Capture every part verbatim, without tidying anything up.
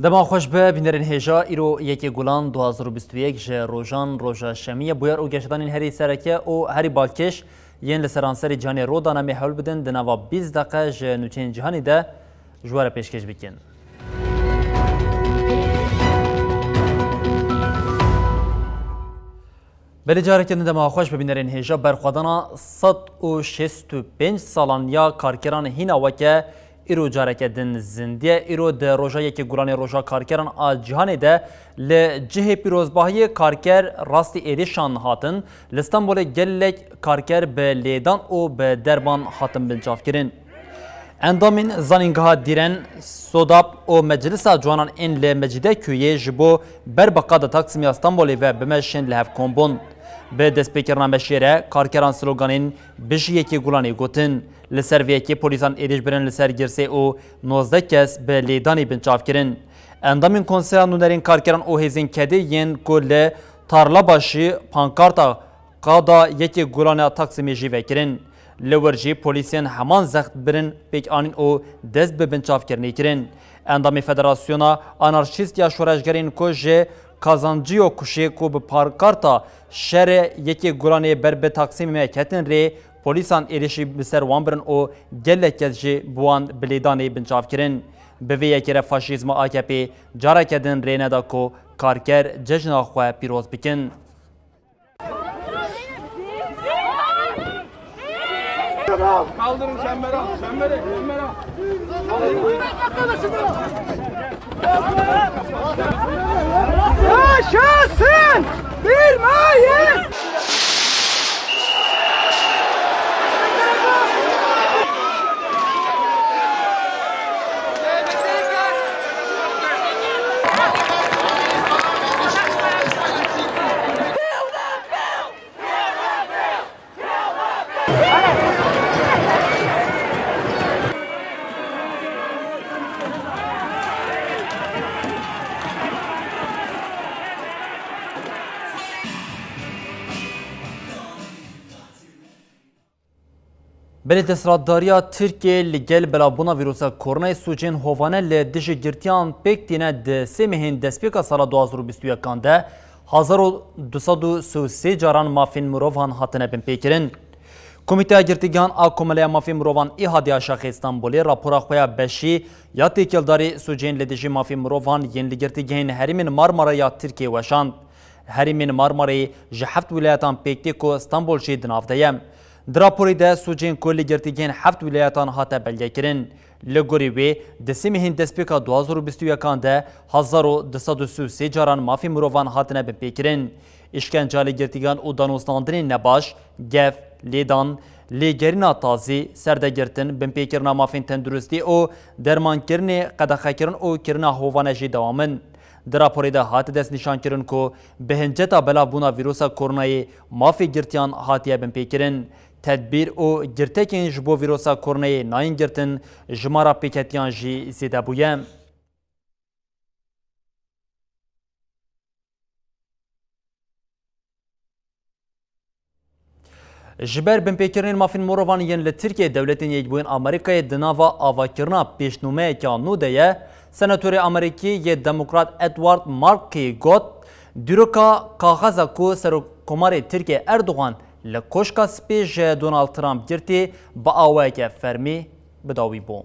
Dema xweş be, bînerên hêja, îro yekê Gulan du hazar û bîst û yek ji rojan roja şemiyê. Bûyer û geşedanên herî sereke û herî balkêş yên li seranserê cîhanê rû dane, em ê hewl bidin di nava bîst deqe ji nûçeyên cîhanê de ji we re pêşkêş bikin. Belê, careke din dema xweş be, bînerên hêja. Berxwedana sed û şêst û pênc salan ya karkeran hîna weke îro careke din zindiye. Îro di roja yekê Gulanê, roja karkeran a cîhanê de, li cihê pîrozbahiyê karker rastî êrîşan hatin. Li Stenbolê gelek karker bi lêdan û bi derman hatin binçavkirin. Endamên Zanîngeha Dîren, Sodap û Meclisa Ciwanan ên li Mecîdekuyê ji bo ber bi qada Taksimê ya Stenbolê ve bimeşin li hev kom bûn. Bi destpêkirina meşê re karkeran sloganên Bijî Yekê Gulanê gotin. Li ser vê yekê polîsan êrîş birin li ser girsê û nozdeh kes bi lêdanê binçav kirin. Endamên Konseya Nûnerên Karkeran û Hêzên Kedê yên ku li Tarlabaşî pankarta Qada Yekê Gulanê ya Taksimê jî vekirin. Li wir jî polîsên heman zext birin pêk anîn û dest bi binçavkirinê kirin. Endamê Federasyona Anarşîst ya Şoreşgerên ku ji Kazanciyo Kuşê ku bi pankarta Şerê Yekê Gulanê ber bi Taksimê me ketin rê, polîsan êrişî bi ser wan birin û gelek kes jî bi wan bi lêdanê binçav kirin. Bi vê yekê re faşîzma A K P careke din rê neda ku karker cejna xwe pîroz bikin. Kaldırın çembere al, çembere, çembere al. Yaşasın! Bir Mayıs! Belê, desthilatdariya Tirkiyê li gel belavbûna vîrusa koronayê sûcên hovane li dijî girtiyan pêk tîne. Di sê mehên destpêka sala du hazar û bîst û yekan de hezar û du sed û sê û sê caran mafên mirovan hatine binpêkirin. Komîteya Girtîgehan a Komeleya Mafê Mirovan ê hadiya Şaxê Stenbolê rapora xwe ya beşî ya têkildarî sûcên li dijî mafê mirovan yên li girtîgehên herêmên Marmarayê ya Tirkiyê weşand. Herêmên Marmarayê ji heft wîlayetan pêk tê ku Stenbol jî di nav de ye. Di raporê de sûcên ku li girtîgehên heft wîlayetan hate belgekirin. Li gorî wê, di sê mehên destpêka du hazar û bîst û yekan de hezar û du sed û sê û sê caran mafê mirovan hatine binpêkirin. Îşkenca li girtîgehan û danûstandinên nebaş, gef, lêdan, lêgerîna tazî, serdegirtin, binpêkirina mafên tenduristî û dermankirinê, qedexekirin û kirina hovane jî dewam in. Di raporê de hate destnîşankirin ku bi hinceta belavbûna vîrusa koronayê mafê girtiyan hatiye binpêkirin. Tedbîr û girtekên ji bo vîrusa koronayê nayên girtin, jimara pêketiyan jî zêde bûye. Ji ber binpêkirinên mafên mirovan yên li Tirkiyeyê, Dewletên Yekbûyî yên Amerîkayê di nava avakirina pêşnûmeyeke nû de ye. Senatorê Amerîkî yê Demokrat Edward Markey got, dîroka kaxeza ku Serokkomarê Tirkiyê Erdogan li Koşka Spî ji Donald Trump girtî, bi awayeke fermî bi dawî bû.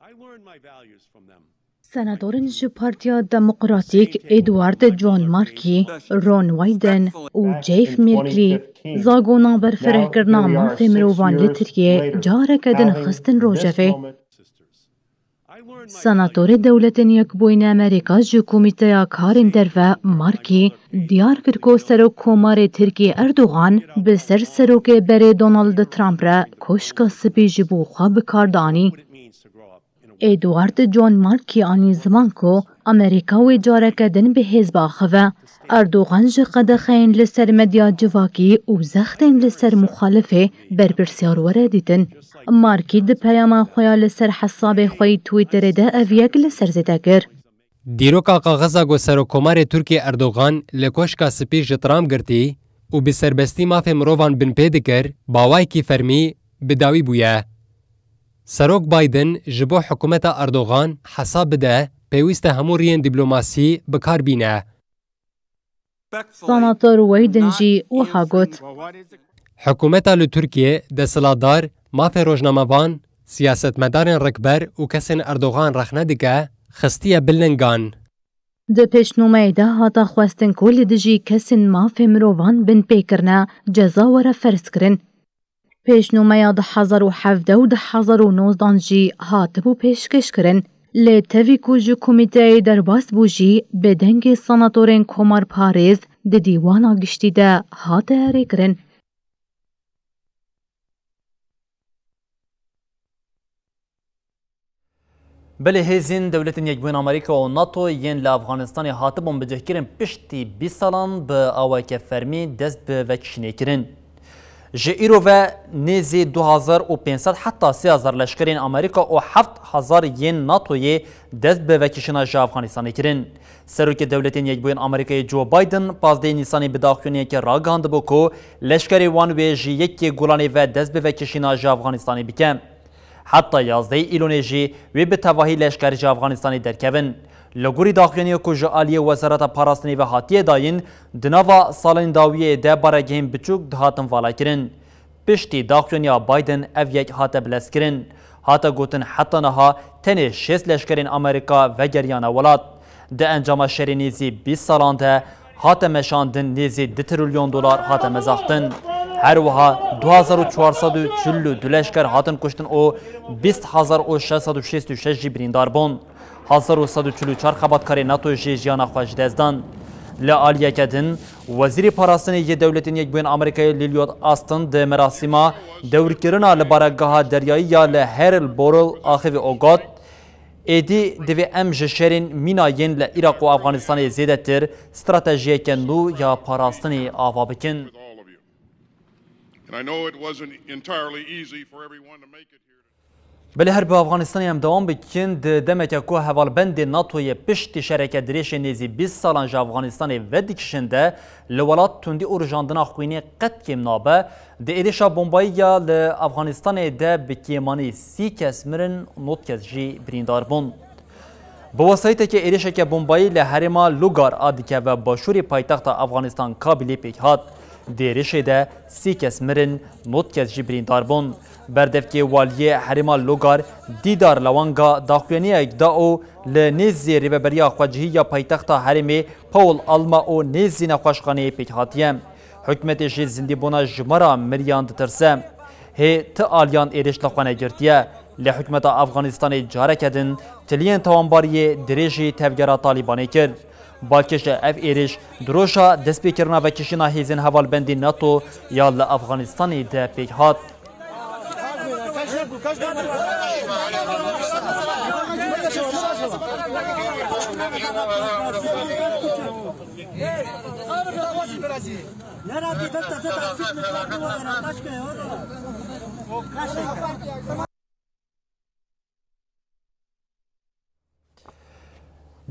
I learned my values from them. Senatorên ji Partiya Demokratîk Edward John Markey, Ron Wyden û Jeff Merkley zagona berfirehkirina mafê mirovan li Tirkiyê careke din xistin rojevê. Senatorê Dewletên Yekbûyî Amerîka ji Komîteya Karên Derve Markey diyar kir ku Serokkomarê Tirkiyê Erdogan bi ser serokê berê Donald Trump re Koşka Spî ji bo xwe bi kar danî. Edward John Markey anî ziman ku Amerîka wê careke din bi hêz biaxive. Erdogan ji qedexeyên li ser medya civakî û zextên li ser muxalifê berpirsyar were dîtin. Markey di peyama xwe ya li ser hesabê xwe yî Twitterê de ev yek li ser zêde kir. Dîroka kaxiza ku Serokkomarê Tirkiyê Erdogan li Koşka Spî ji Trump girtî û bi serbestî mafê mirovan binpê dikir, bi awayekî fermî bi dawî bûye. Serok Biden ji bo hikûmeta Erdogan hesab bide, pêwîst e hemû riyên dîplomasî bi kar bîne. Senator Wyden jî wiha got. Hikûmeta li Tirkiyê desthilatdar mafê rojnamevan, siyasetmedarên rikber û kesên Erdogan rexne dike, xistiye bin lingan. Di pêşnûmeyê de hate xwestin ku li dijî kesên mafê mirovan binpê kirine ceza were ferzkirin. Pêşnûmeya du hezar û hevdeh û du hezar û nozdan jî hatibû pêşkêşkirin. Lê tevî ku ji komîteyê derbas bû jî bi dengê senatorên komarparêz di dîwana giştî de hate erêkirin. Belê hêzên Dewletên Yekbûyîn Amerîka û NATO yên li Afganistanê hatibûn bicihkirin piştî bîst salan bi awayeke fermî dest bi vekişînê kirin. Ji îro ve nêzî du hezar û pênc sed heta sê hezar leşkerên Amerîka û heft hezar yên NATOyê dest bi vekişîna ji Afganistanê kirin. Serokê Dewletên Yekbûyên Amerîkayê Joe Biden pazdehê Nîsanê bi daxuyaniyekê ragihandibû ku leşkerê wan wê ji yekê Gulanê ve dest bi vekişîna ji Afganistanê bike. Heta yazdehê Îlonê jî wê bi tevahî leşker ji Afganistanê derkevin. Li gorî daxuyaniya ku ji aliyê Wezareta Parastinê ve hatiye dayîn, di nava salên dawiyê de baregehên biçûk dihatin valakirin. Piştî daxuyaniya Biden ev yek hate bilezkirin. Hate gotin heta niha tenê şêst leşkerên Amerîka vegeriyane welat. Di encama şerê nêzî bîst salan de hate meşandin, nêzî du trilyon dolar hate mezaxtin. Her wiha du hezar û çar sed û çil û du leşker hatin kuştin û bîst hezar û şeş sed û şêst û şeş jî birîndar bûn. Hezar û sed û çil û çar xebatkarê NATO jî jiyana xwe ji dest dan. Li aliyeke din, Wezîrê Parastinê yê Dewletên Yekbûyên Amerîkayê Lloyd Austin di merasîma dewrkirina li baregeha deryayî ya li Harrisburg axivî û got, êdî divê em ji şerên mîna yên li Iraq û Afganistanê zêdetir stratejiyeke nû ya parastinê ava bikin. And I know it wasn't entirely easy for everyone to make it here. Belê her bi Afganistanê em dewam bikin. Di demeke ku hevalbendê NATOyê piştî şereke dirêjê nêzî bîst salan ji Afganistanê vedikişin de li welat tundî û rijandina xwînê qet kêm nabe. Di êrişa bombayî ya li Afganistanê de bi kêmanî sî kes mirin, nod kes jî birîndar bûn. Bi wesayîtekê êrişeke bombayî li herêma Lugar a dikeve başûrê paytexta Afganistan Kabilê pêk hat. Di êrişê de sî kes mirin, nod kes jî birîndar bûn. Berdevkê waliyê herêma Lugar Dîdar Lewanga daxuyaniyek da û li nêzî rêveberiya xwecihî ya paytexta herêmê Paul Alma û nêzî nexweşxaneyê pêk hatiye. Hikûmetê jî zindîbûna jimara miriyan ditirse. Hê ti aliyan êrîş li xwe negirtiye. Lê hikûmeta Afganistanê careke din tiliyên tawanbariyê dirêjî tevgera Talîbanê kir. Balkêşa ev êrîş di roja destpêkirina vekişîna hêzên hevalbendî NATO ya li Afganistanê de pêk hat.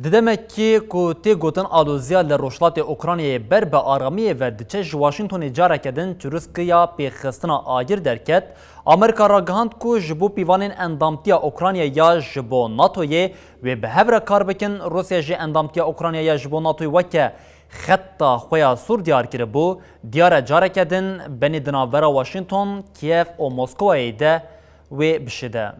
Di demekî ku tê gotin aloziya li rojhilatê Ukraynayê ber bi aramiyê ve diçe, ji Washingtonê careke din çirûskiya pêxistina agir derket. Amerîka ragihand ku ji bo pîvanên endamtiya Ukraynayê ya ji bo NATOyê wê bi hev re kar bikin. Rûsya jî endamtiya Ukraynayê ya ji bo NATOyê weke xeta xwe ya sor diyar kiribû. Diyar e careke din benê di navbera Washington, Kiev û Moskowayê de wê bişide.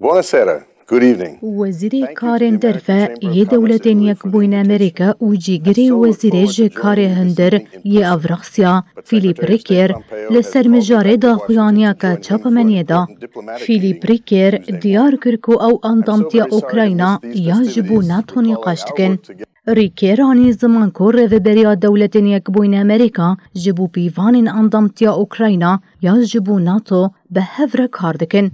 Buonasera. Good evening. Wezîrê Karên Derve yê Dewletên Yekbûyîn Amerîka û cîgirê wezîrê ji karê hundir yê Evrasya, Philip Ricker, li ser mijarê daxuyaniyeke çapemeniyê da. Philip Ricker diyar kir ku ew endamtiya Ukrayna ya ji bo NATO nîqaş dikin. Ricker anî ziman ku Rêveberiya Dewletên Yekbûyîn Amerîka ji bo pîvanên endamtiya Ukrayna ya ji bo NATO bi hev re kar dikin.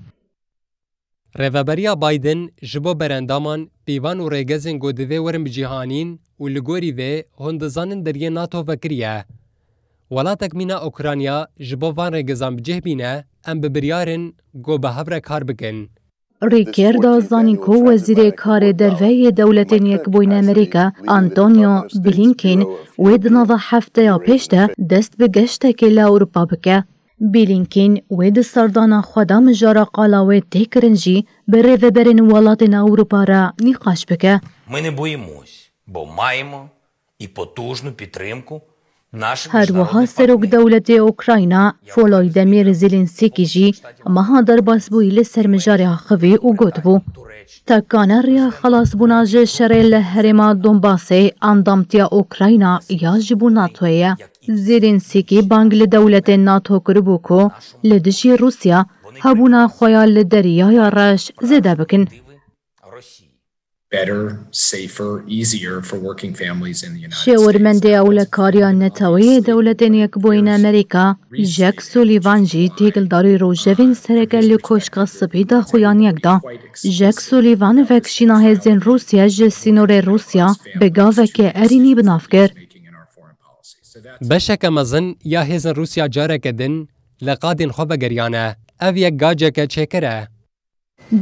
Rêveberiya Biden ji bo berendaman, pîvan û rêgezên ku divê werin bicîhanîn û li gorî vê hûn dizanin deriyê NATO vekiriye. Welatek mîna Ukrayna ji bo van rêgezan bi cih bîne, em bi biryar in ku bi hev re kar bikin. Rîker da zanîn ku Wezîrê Karê Derve yê Dewletên Yekbûyîn Amerîka, Antonio Blinken, wê di nava hefteya pêş de dest bi geştekê li Ewropa bike. Blinken wê di serdana xwe de mijara qala wê tê kirin jî bi rêveberên welatên Ewropa re nîqaş bike. Ми не боїмось, бо маємо і потужну підтримку наших Her wiha міжнародних Serok партнерів. Dewletê Ukrayna, Volodymyr Zelensky jî meha derbasbûyî li ser mijarê axivî û gotibû, tekane riya xelasbûna ji şerê li herêma Donbasê endamtiya Ukrayna ya ji bo NATOyê ye. Zelensky bang li dewletên NATO kiribû ku li dijî Rûsya hebûna xwe ya li Deryaya Reş zêde bikin. Better, safer, easier for working families in the United States. Şêwirmendê ewlekariya neteweyê Dewletên Yekbûyîn Amerîka, Jack Sullivan jî têkildarî rojevên sereke li Koşka Spî daxuyaniyek da. Jack Sullivan vekişîna hêzên Rûsya ji sînorê Rûsya bi gaveke erênî bi nav kir. Beşeke mezin ya hêzên Rûsya careke din li qadên xwe vegeriyane. Ev yek gaceke çêker e.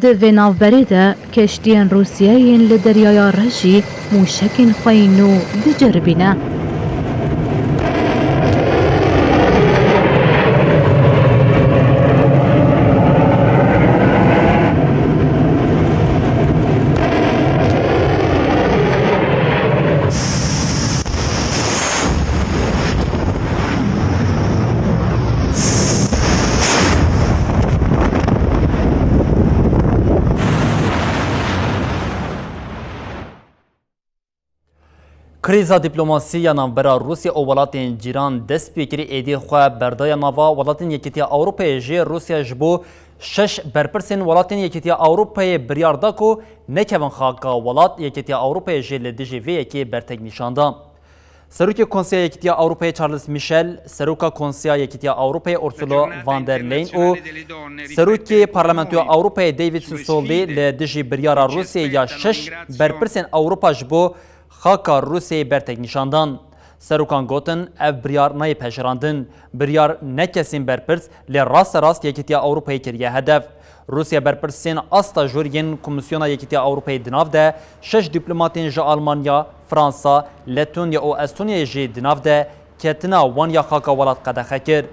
Di vê navberê de keştiyên Rûsiyê yên li Deryaya Reş jî mûşekên xwe yên nû diceribîne. Krîza dîplomasî ya navbera Rûsya û welatên cîran dest pê kirî, êdî xwe berdaya nava welatên Yekîtiya Ewropayê jî. Rûsya ji bo şeş berpirsên welatên Yekîtiya Ewropayê biryar da ku nekevin xaka welat, Yekîtiya Ewropayê jî li dijî vê yekê bertek nîşan da. Serokê Konseya Yekîtiya Ewropayê Charles Michel, Seroka Konseya Yekîtiya Ewropayê Ursula von der Leyen û Serokê Parlamentoya Ewropayê David Sassoli li dijî biryara Rûsyayê ya şeş berpirsên Ewropa ji bo xaka Rûsyayê bertek nîşan dan. Serokan gotin, ev biryar nayê pejirandin. Biryar ne kesên berpirs, lê rasterast Yekîtiya Ewropayê kiriye hedef. Rûsya berpirsên asta jûr yên Komîsyona Yekîtiya Ewropayê di nav de şeş dîplomatên ji Almanya, Fransa, Letonya û Estonyayê jî di nav de ketina wan ya xaka welat qedexe kir.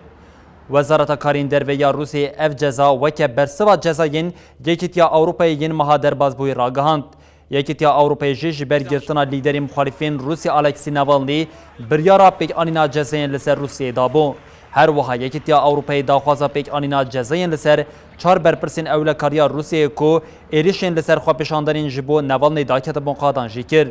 Wezareta Karên Derve ya Rûsê ev ceza weke bersiva cezayên Yekîtiya Ewropayê yên meha derbasbûyî ragihand. Yekîtiya Ewropayê jî ji ber girtina lîderê muxalîfên Rûsya Alexei Navalny biryara pêkanîna cezayên li ser Rûsyayê dabû. Her wiha Yekîtiya Ewropayê daxwaza pêkanîna cezayên li ser çar berpirsên ewlekariya Rûsyayê ku êrişên li ser xwepêşandanên ji bo Navalny daketibûn qadan jî kir.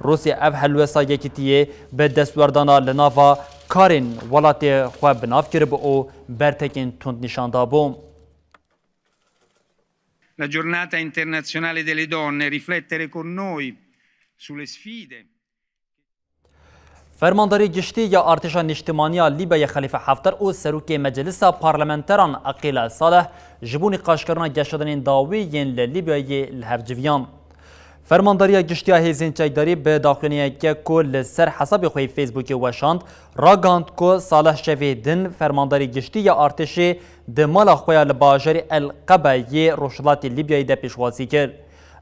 Rûsya ev helwesta Yekîtiyê bi destwerdana li nava karên welatê xwe bi nav kiribû û bertekên tund nîşan dabû. La giornata internazionale delle donne, riflettere con noi sulle sfide. Fermandarê Giştî ya Artêşa Niştimanî ya Lîbyayê Xelîfe Haftar û Serokê Meclisa Parlamenteran Eqîl El Saleh ji bo nîqaşkirina geşedanên dawî yên li Lîbyayê li hev civiyan. Fermandariya Giştî ya Hêzên Çekdarî bi daxuyaniyeke ku li ser hesabê xwe yê Facebookê weşand, ragihand ku Saleh şevê din fermandarê giştî ya artêşê di mala xwe ya li bajarê El Qeba yê rojhilatê Lîbyayê de pêşwazî kir.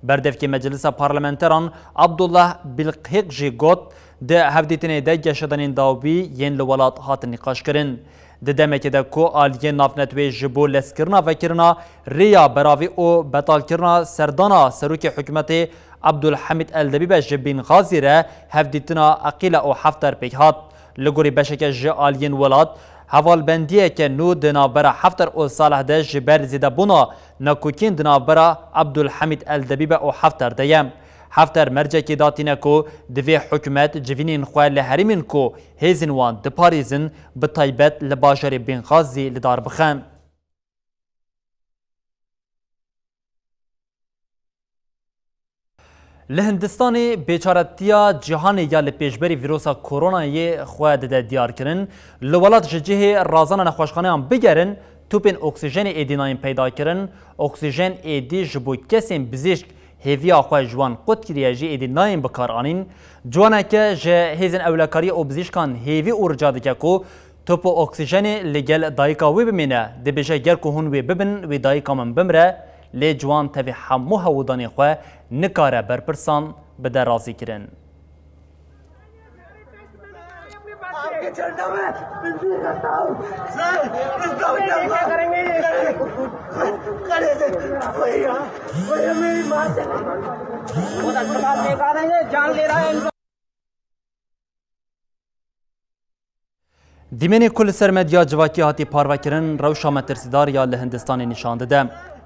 Berdevkê Meclisa Parlamenteran Abdullah Bilqîq jî got, di hevdîtinê de geşedanên dawî yên li welat hatin nîqaşkirin. Di demekê de ku aliyên navneteweyî ji bo lezkirina vekirina rêya beravî û betalkirina serdana serokê hikûmetê Abdulhamid Eldebîbe ji Bînxazî re hevdîtina Eqîle û Hefter pêk hat. Li gorî beşeke ji aliyên welat, hevalbendiyeke nû di navbera Hefter û Saleh de ji ber zêdebûna nakokiyên di navbera Abdulhamid Eldebîbe û Hefter de ye. Hefter mercekê datîne ku divê hikûmet civînên xwe li herêmên ku hêzên wan diparêzin, bi taybet li bajarê Bênxazî li dar bixe. Li Hindistanê bêçaretiya cîhanê ya li pêşberî vîrusa koronayê xwe dide diyarkirin. Li welat ji cihê razana nexweşxaneyan bigerin, Tûpên oksîjenê êdî nayên peyda kirin, oksîjen êdî ji bo kesên bizîşk hêviya xwe ji wan qut kiriye jî êdî nayên bikaranîn. Ciwaneke ji hêzên ewlekariyê û bizîşkan hêvî û rica dike ku tûp û oksîjenê li gel dayika wê bimîne. Dibêje, ger ku hûn wê bibin, wê dayika min bimire, lê ciwan tevî hemû hewldanên xwe nikare berpirsan bide razîkirin. Dîmenê ku li ser medya civakî hatî parvekirin, rewşa metirsîdar ya li Hindistanê nîşan dide.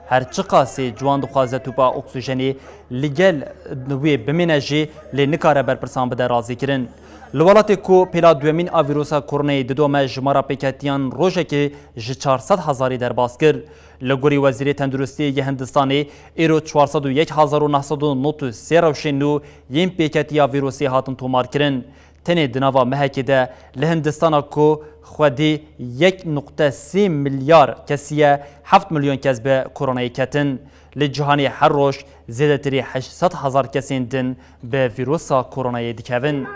Her çiqasî ciwan dixwaze tûpa oksîjenê li gel wê bimîne jî, lê nikare berpirsan bide razîkirin. Li welatê ku pêla duyemîn a vîrusa koronayê didome, jimara pêketiyan rojekê ji çar sed hezarî derbas kir. Li gorî Wezîrê Tenduristiyê yê Hindistanê, îro çar sed û yek hezar û neh sed û nod û sê rewşên nû yên pêketiya vîrusê hatin tomarkirin. Tenê di nava mehekê de li Hindistana ku xwedî yek nokte sê milyar kesî ye, heft milyon kes bi koronayê ketin. Li cîhanê her roj zêdetirî heşt sed hezar kesên din bi vîrusa koronayê dikevin.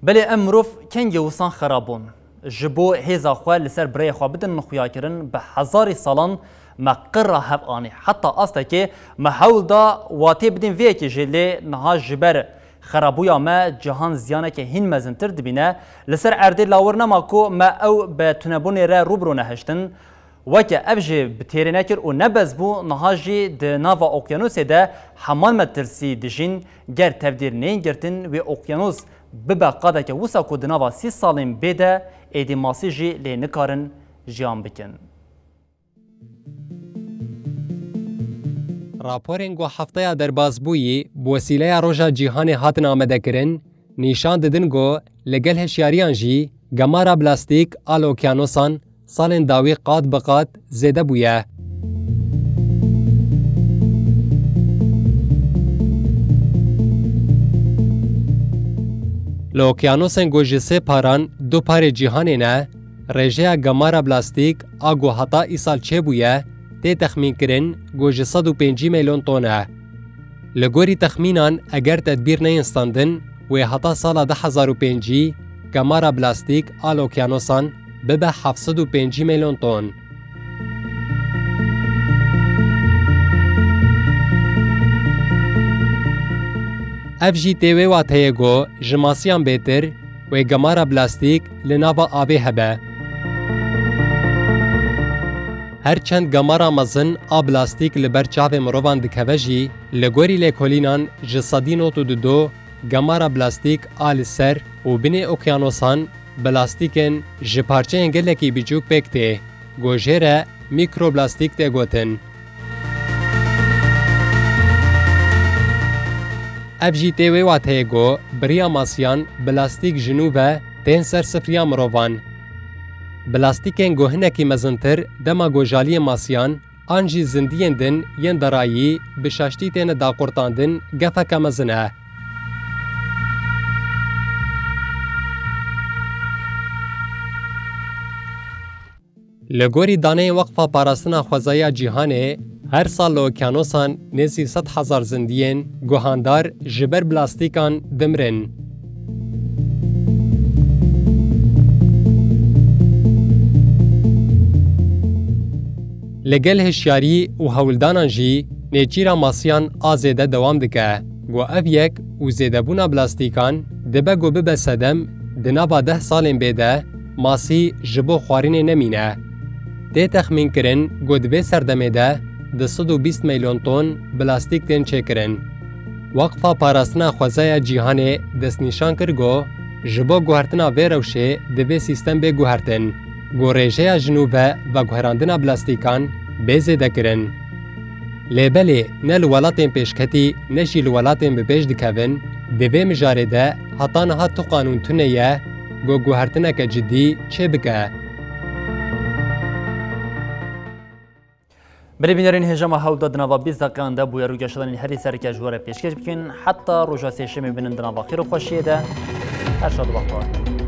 Belê em mirov kengê wisan xerab bûn. Ji bo hêza xwe li ser birayê xwe bidin xuyakirin, bi hezarî salan me qir re hev anî. Heta astekê me hewl da watê bidin vê yekê jî, lê niha ji ber xerabûya me cihan ziyaneke hîn mezintir dibîne. Li ser erdê lawir nema ku me ew bi tunebûnê re rû bi rû nehiştin. Weke ev jî bi têrê nekir û ne bes bû, niha jî di nava okyanûsê de heman metirsî dijîn, ger tevdîr neyên girtin, wê okyanûs bibe qadeke wisa ku di nava sî salên bê de êdî masî jî lê nikarin jiyan bikin. Raporên ku hefteya derbas bûyî bi wesîleya Roja Cîhanê hatin amadekirin, nîşan didin ku li gel hişyariyan jî gemara plastîk a li okyanosan salên dawî qat bi qat zêde bûye. Li okyanosên ku ji sê paran du parê cîhanê ne, rêjeya gemara plastîk a ku heta îsal çêbûye, tê texmînkirin ku ji sed û pêncî milyon ton e. Li gorî texmînan, eger tedbîr neyên standin, wê heta sala du hezar û pêncî gemara plastîk a li okyanosan bibe heft sed û pêncî milyon ton. Ev jî tê wê wateyê ku ji masiyan bêtir wê gemara plastîk li nava avê hebe. Her çend gemara mezin a plastîk li ber çavê mirovan dikeve jî, li gorî lêkolînan ji sedî nod û du gemara plastîk a li ser û binê okyanosan plastîkên ji parçeyên gelekî biçûk pêk tê. Ku jê re mîkroplastîk tê gotin. Ev jî tê wê wateyê ku bi riya masiyan plastîk ji nû ve tên ser sifriya mirovan. Plastîkên ku hinekî mezintir dema ku jaliyên masiyan an jî zindiyên din yên derayî bi şaştî têne daqurtandin gefeke mezin e. Li gorî daneyên Weqfa Parastina Xwezaya Cîhanê, her sal li okyanosan nêzî sed hezar zindiyên guhandar ji ber plastîkan dimirin. Li gel hişyarî û hewldanan jî nêçîra masiyan a zêde dewam dike. Ku ev yek û zêdebûna plastîkan dibe ku bibe sedem, di nava deh salên bê de masî ji bo xwarînê nemîne. Tê texmînkirin ku di vê serdemê de du sed û bîst milyon ton plastîk tên çêkirin. Weqfa Parastina Xwezaya Cîhanê destnîşan kir ku ji bo guhertina vê rewşê divê sîstem bê guhertin, ku rêjeya ji nû ve veguherandina plastîkan bê zêdekirin. Lê belê ne li welatên pêşketî ne jî li welatên bi pêş dikevin, di vê mijarê de heta niha tu qanûn tune ye ku guhertineke cidî çêbike. Belê bînerên hêja me hewlda di nava bîst deqeyan de bûyer û geşedanên herî sereke ji we re pêşkêş bikin. Heta roja sêşemê binin di nava xêr û xweşiyê de. Her şad û bextewar.